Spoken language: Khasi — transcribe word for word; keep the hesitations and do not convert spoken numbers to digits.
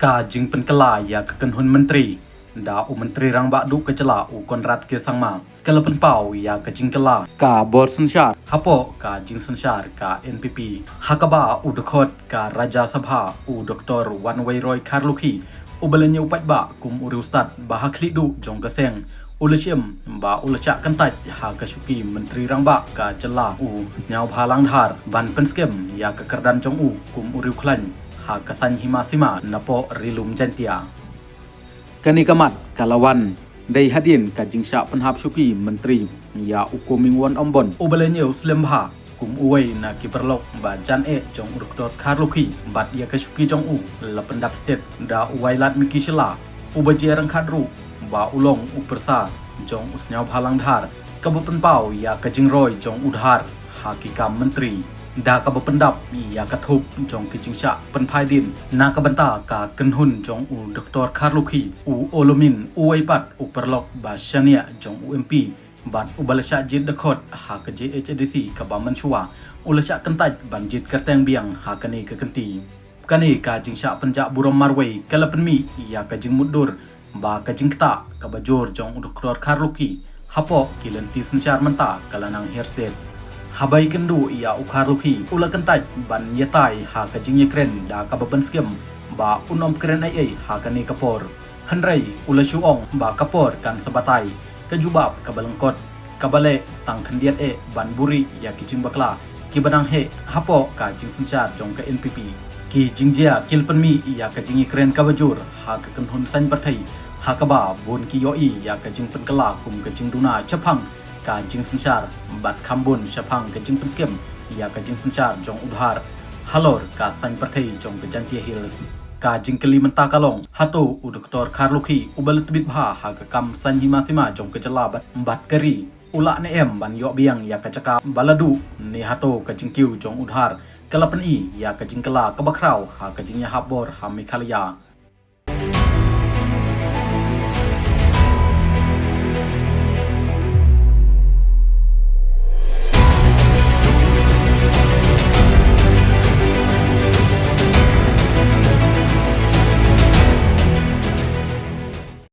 Ka jingpynkylla ïa ka kynhun myntri da u Myntri Rangbah Duh ka jylla u Conrad K Sangma ka la pynpaw ïa ka jingkylla ka bor synshar hapoh ka jingsynshar ka N P P, ha kaba u dkhot ka Rajya Sabha u Doctor Wanweiroy Kharlukhi, uba la ñiew paidbah kum u riewstad ba ha khlieh duh jong ka seng, u la shim ba u la shah kyntait ha ka shuki Myntri Rangbah ka jylla u Sniawbhalang Dhar ban pynskhem ïa ka kyrdan jong u kum u riewkhlaiñ ha ka saiñ hima sima napoh Ri Lum Jaiñtia. Kane ka mat ka la wan dei hadien ka jingshah pynhap shuki myntri ïa u Comingone Ymbon, uba la ñiew slem bha kum uwei na ki paralok ba jan eh jong u Doctor Kharlukhi, bad ïa ka shuki jong u la pyndap stet da u Wailadmiki Shylla, uba jia ryngkat ruh ba u long u pyrsa jong u Sniawbhalang Dhar, kaba pynpaw ïa ka jingroi jong u Dhar ha ki kam myntri da kaba pyndap ïa ka thup jong ki jingshah pynphai dien na ka bynta ka kynhun jong u Doctor Kharlukhi. U Olomin, uwei pat u paralok ba shaniah jong u M P bad uba la shah jied dkhot ha ka J H A D C kaba mynshuwa, u la shah kyntait ban jied kyrteng biang ha kane ka kynti. Kane ka jingshah pynjah burom marwei ka la pynmih ïa ka jingmutdur ba ka jingktah kaba jur jong u Doctor Kharlukhi hapoh ki lynti synshar mynta ka la nang hiar stet. Haba ïakynduh ïa u Kharlukhi, u la kyntait ban ïatai ha ka jingïakren da kaba pynskhem ba un ym kren ei ei ha kane ka por. Hynrei u la shu ong ba ka por kan sa batai, ka jubab kaba lyngkot kaba leh tang khyndiat eh ban buhrieh ïa ki jingbakla kiba dang heh hapoh ka jingsynshar jong ka N P P. Ki jingjia ki la pynmih ïa ka jingïakren kaba jur ha ka kynhun saiñ pyrthei, ha kaba bun ki ïohi ïa ka jingpynkylla kum ka jingduna shaphang ka jingsynshar bad kham bun shaphang ka jingpynskhem ïa ka jingsynshar jong u Dhar halor ka saiñ pyrthei jong ka Jaintia Hills. Ka jingkylli mynta ka long, hato u Doctor Kharlukhi, uba la tbit bha ha ka kam saiñ hima sima jong ka jylla bad, bad ka ri, u lah ne em ban ïoh biang ïa ka jaka ba la duh, ne hato ka jingkiew jong u Dhar ka la pyni ïa ka jingkylla kaba khraw ha ka jingïahap bor ha Meghalaya?